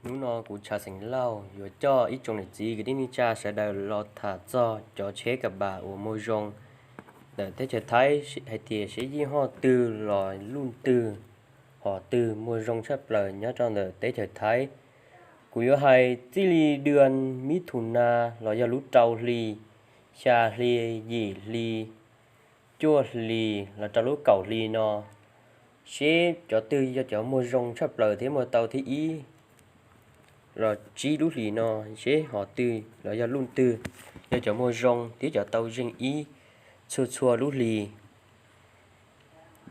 Hnub no kuv Tshav Xeem Lauj yuav coj ib tsoom niam txiv kwv tij neej tsa sawv daws los tham txog cov tsheb ka bas uas muag zoo ntawm teb chaws Thaib hais tias seb yij hoj twg los luj twg, hom twg muag zoo tshaj plaws nyob rau ntawm teb chaws Thaib. Kuv yuav hais txij li dua mib thum nas los yog lub rau hli, xya hli, yim hli, cuaj hli los rau lub kaum hli no, seb cov twg yog cov muag zoo tshaj plaws thiab muag tau thib ib los tsib lub hlis no, seb hom twg los yog luj twg yog cov muag zoo thiab cov tau zeeg ib txhua txhua lub hlis.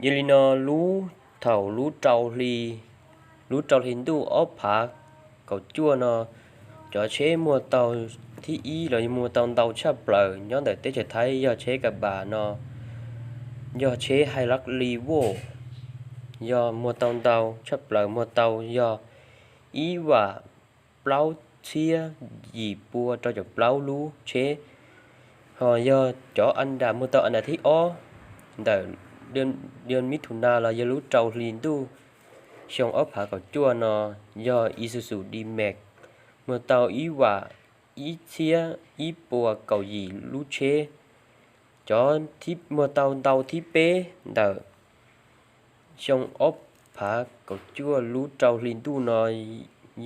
Yog li no, lub thaum lub rau hli, lub rau hli ntuj ob phav kaum cuaj no, cov tsheb muag tau thib ib los yog muag tau ntau tshaj plaws nyob ntawm teb chaws Thaib yog tsheb ka bas no, yog tsheb Hilux Revo, yog muag tau ntau tshaj plaws, muag tau yog ib vam plaub txhiab yim pua rau caum plaub lub tsheb. Ho yog cov an das muag tau an das thib ob ntawm dua mib thum nas los yog lub rau hli ntuj xyoo ob phav kaum cuaj no, yog Isuzu D-Max, muag tau ib vam ib txhiab ib puas kaum yim lub tsheb. Cov muag tau ntau thib peb ntawm xyoo ob phav kaum cuaj lub rau hli ntuj no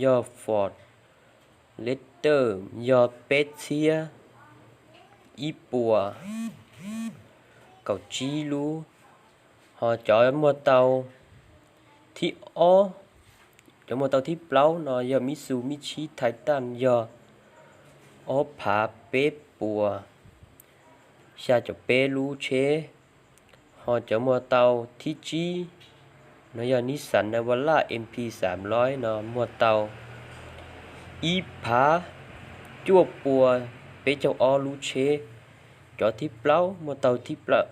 yog Ford Ranger, yog peb txhiab ib puas kaum tsib lub. Ho cov muag tau thib ob, cov muag tau thib plaub no yog Mitsubishi Titan, yog ob phav peb puas xya caum peb lub tsheb. Ho cov muag tau thib tsib no yog Nissan Navara M P xaam loib no, muag tau ib phav cuaj pua peb caug ob lub tsheb. Cov thib plaub muag tau thib rau,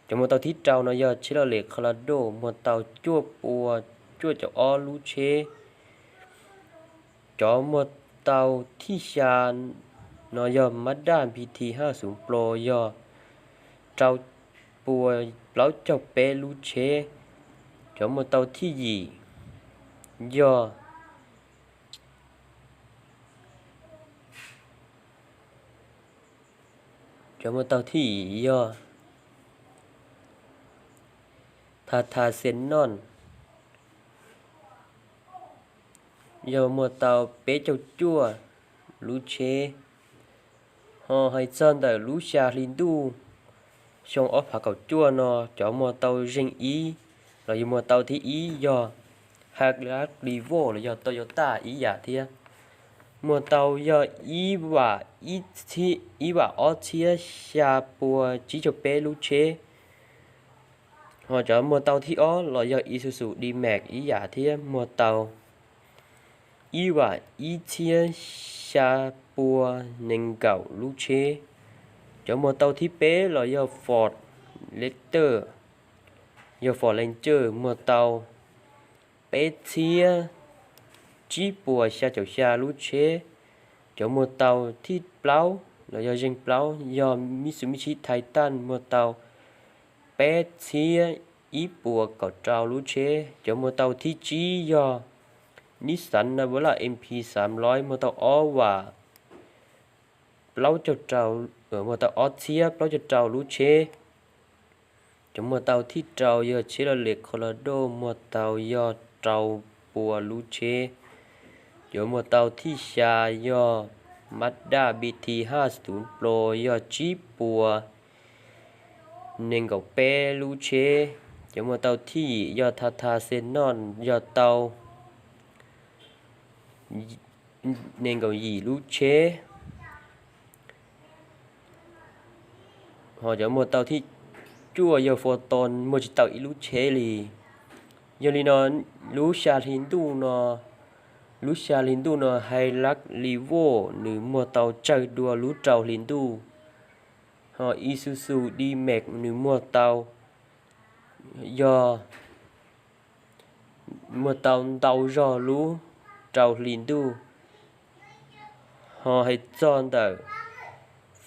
cov muag tau thib rau no yog tsheb loj lis Colorado, muag tau cuaj pua cuaj caum ob lub tsheb. Cov muag tau thib xya no yog Mazda B T hab xoov plo, yog rau pua plaub caug peb lub tsheb. Cov muag tau thib yim yog, cov muag tau thib yim yog Tata Xenon, yog muag tau peb caug cuaj lub tsheb. Ho hais txog ntawm lub xya hli ntuj xyoo ob phav kaum cuaj no, cov muag tau zeeg ib los yog muag tau thib ib yog Hilux Revo los yog Toyota ib yam thiab, muag tau yog ib vam, ib vam ob txhiab xya pua tsib caug peb lub tsheb. Ho cov muag tau thib ob los yog Isuzu D-Max ib yam thiab, muag tau ib vam ib txhiab xya pua nees nkaum lub tsheb. Cov muag tau thib peb los yog Ford Ranger, yog Ford Ranger, muag tau peb txhiab tsib puas xya caum xya lub tsheb. Cov muag tau thib plaub los yog zeeg plaub yog Mitsubishi Titan, muag tau peb txhiab ib puas kaum rau lub tsheb. Cov muag tau thib tsib yog Nissan Navara M P xaam loib, muag tau ob vam plaub caug rau, muag tau ob txhiab plaub caug rau lub tsheb. Cov muag tau thib rau yog tsheb loj lis Colorado, muag tau yog rau pua lub tsheb. Cov muag tau thib xya yog Mazda B T hab xoov plo, yog tsib puas nees nkaum peb lub tsheb. Cov muag tau thib yim yog Tata Xenon, yog tau nees nkaum yim lub tsheb. Ho cov muag tau thib cuaj yog Foton, muag tsis tau ib lub tsheb li. Yog li no, lub xya hli ntuj no, lub xya hli ntuj no Hilux Revo nws muag tau tsawg dua lub rau hli ntuj. Ho Isuzu D-Max nws muag tau, yog muag tau ntau zog lub rau hli ntuj. Ho hais txog ntawm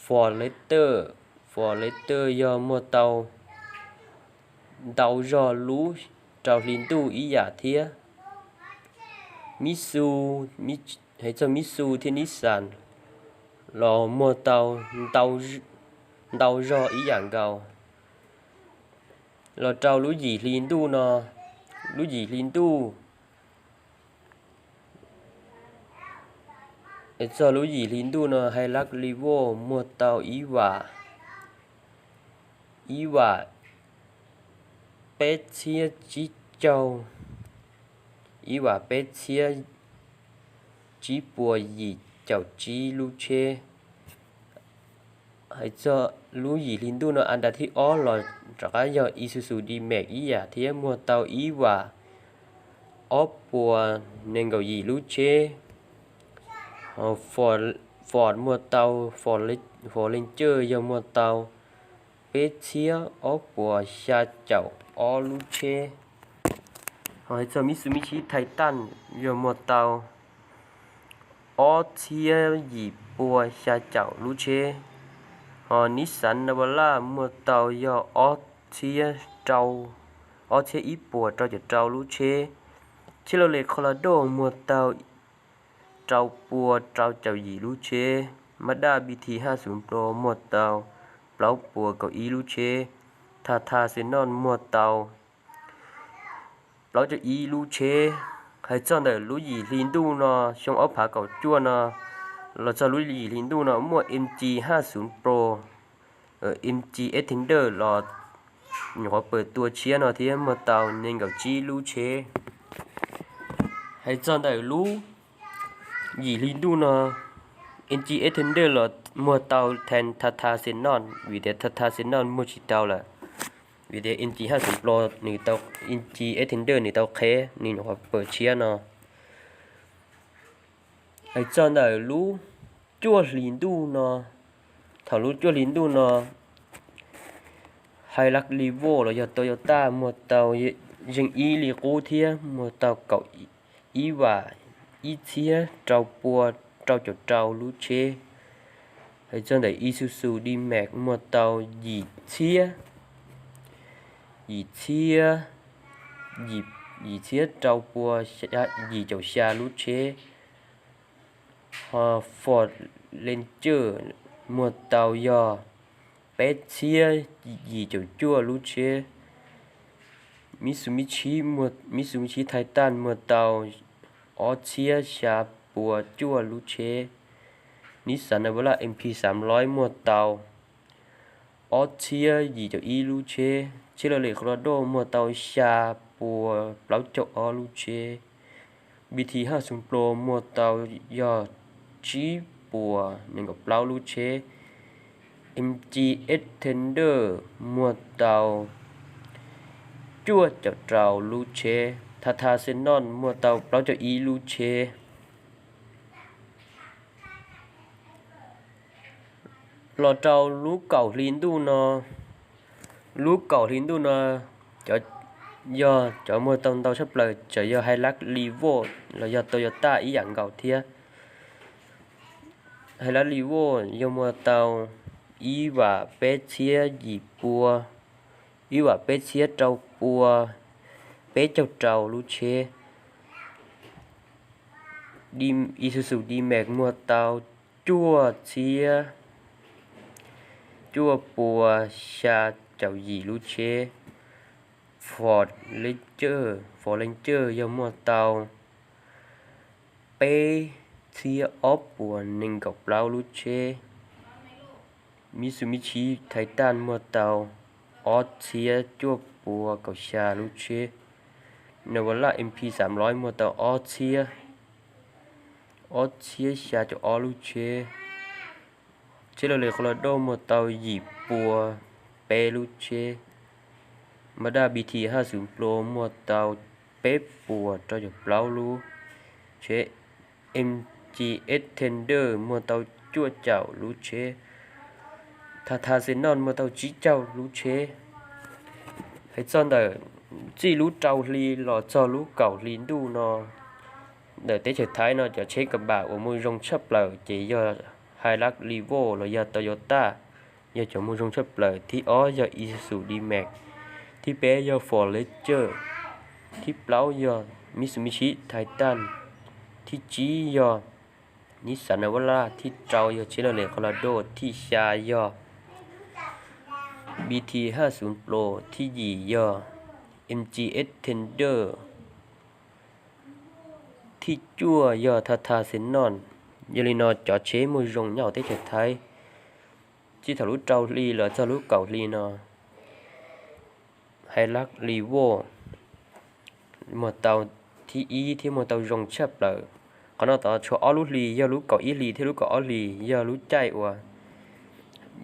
Ford Ranger, Ford Ranger yog muag tau ntau zog lub rau hli ntuj ib yam thiab. Mitsu, hais txog Mitsu thiab Nissan los muag tau ntau zog ib yam nkaus. Los rau lub yim hli ntuj no, lub yim hli ntuj, txog lub yim hli ntuj no Hilux Revo muag tau ib vam, ib vam peb txhiab tsib caug, ib vam peb txhiab tsib puas yim caum tsib lub tsheb. Hais txog lub yim hli ntuj no, as ntas thib ob los rov qab yog Isuzu D-Max ib yam thiab, muag tau ib vam ob puas nees nkaum yim lub tsheb. Ford muag tau, Ford Ranger yog muag tau peb txhiab ob puas xya caum ob lub tsheb. Ho hais txog Mitsubishi Titan yog muag tau ob txhiab yim pua xya caum lub tsheb. Ho Nissan Navara muag tau yog ob txhiab rau, ob txhiab ib puas rau caum rau lub tsheb. Chevrolet Colorado muag tau rau pua rau caum yim lub tsheb. Mazda B T haj xoom Pro muag tau plaub puas kaum ib lub tsheb. Tata Xenon muag tau plaub caug ib lub tsheb. Hais txog ntawm lub yim hli ntuj no, xyoo ob phav kaum cuaj no los txog lub yim hli ntuj no muaj M G haj xoom Pro, M G Xpander los nyuam qhuav pawg tua tshiab no thiab, muag tau nees nkaum tsib lub tsheb. Hais txog ntawm lub yim hli ntuj no, M G Xpander los muag tau theem Tata Xenon, vim tias Tata Xenon muag tsis tau lawm, vim tias M G haj xoom Pro nws tau, M G Xpander nws tau qheb, nws nyuam qhuav pawg tshiab no. Hais txog ntawm lub cuaj hli ntuj no, thaum lub cuaj hli ntuj no, Hilux Revo los yog Toyota muag tau yeej ib li qub thiab, muag tau kaum ib vam ib txhiab rau pua rau caum rau lub tsheb. Hais txog ntawm Isuzu D-Max muag tau yim txhiab, yim txhiab, yim txhiab rau pua yim caum xya lub tsheb. Ho Ford Ranger muag tau yog peb txhiab yim caum cuaj lub tsheb. Mitsubishi, Mitsubishi Titan muag tau ob txhiab xya pua cuaj lub tsheb. Nissan Navara M P xav loib muag tau ob txhiab yim caum ib lub tsheb. Chevrolet Colorado muag tau xya pua plaub caug ob lub tsheb. B T haj xoom Pro muag tau yog tsib puas nees nkaum plaub lub tsheb. M G Xpander muag tau cuaj caum rau lub tsheb. Tata Xenon muag tau plaub caug ib lub tsheb. Los rau lub kaum hli ntuj no, lub kaum hli ntuj no, cov, yog cov muag tau ntau tshaj plaws tseem yog Hilux Revo los yog Toyota ib yam nkaus thiab. Hilux Revo yog muag tau ib vam peb txhiab yim pua, ib vam peb txhiab rau pua peb caug rau lub tsheb. Isuzu D-Max muag tau cuaj txhiab cuaj pua xya caum yim lub tsheb. Ford Ranger, Ford Ranger yog muag tau peb txhiab ob puas nees nkaum plaub lub tsheb. Mitsubishi Titan muag tau ob txhiab cuaj pua kaum xya lub tsheb. Navara M P xav loib muag tau ob txhiab, ob txhiab xya caum ob lub tsheb. Chevrolet Colorado muag tau yim pua peb lub tsheb. Mazda B T haj xoom Pro muag tau peb puas rau caum plaub lub tsheb. M G Xpander muag tau cuaj caum lub tsheb. Tata Xenon muag tau tsib caug lub tsheb. Hais txog ntawm txij lub rau hli los txog lub kaum hli ntuj no, ntawm teb chaws Thaib no cov tsheb ka npam uas muaj zoo tshaj plaws ces yog Hilux Revo los yog Toyota, yog cov muaj zoo tshaj plaws. Thib ob yog Isuzu D-Max, thib peb yog Ford Ranger, thib plaub yog Mitsubishi Titan. Thib tsib yog Nissan Navara, thib rau yog tsheb laj lis Colorado, thib xya yog B T haj xoov Pro, thib yim yog M G Xpander, thib cuaj yog Tata Xenon. Yog li no cov tsheb muaj zoo nyob hauv teb chaws Thaib, txij thaum lub rau hli los txog lub kaum hli no, Hilux Revo muag tau thib ib thiab muag tau zoo tshaj plaws. Qhov no tod tshuav ob lub hlis, yog lub kaum ib hlis thiab lub kaum ob hlis yog lub caij uas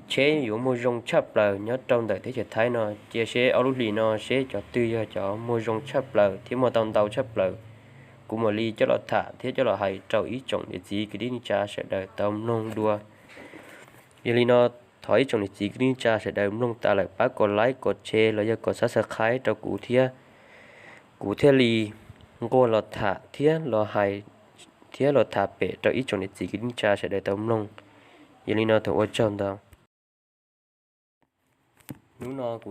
tsheb yuav muag zoo tshaj plaws nyob rau ntawm teb chaws Thaib no. Cia seb ob lub hlis no seb cov twg yog cov muag zoo tshaj plaws thiab muag tau ntau tshaj plaws, kuv mam li coj los tham thiab coj los hais rau ib tsoom niam txiv kwv tij neej tsa sawv daws tau mloog dua. Yog li no, thov ib tsoom niam txiv kwv tij neej tsa sawv daws mloog tas lawm pab kom like kom share los yog kom subscribe rau kuv thiab, kuv thiaj li nquag los tham thiab los hais thiab los tham pem rau ib tsoom niam txiv kwv tij neej tsa sawv daws tau mloog. Yog li no thaum ua tsaug ntau. Hnub no kuv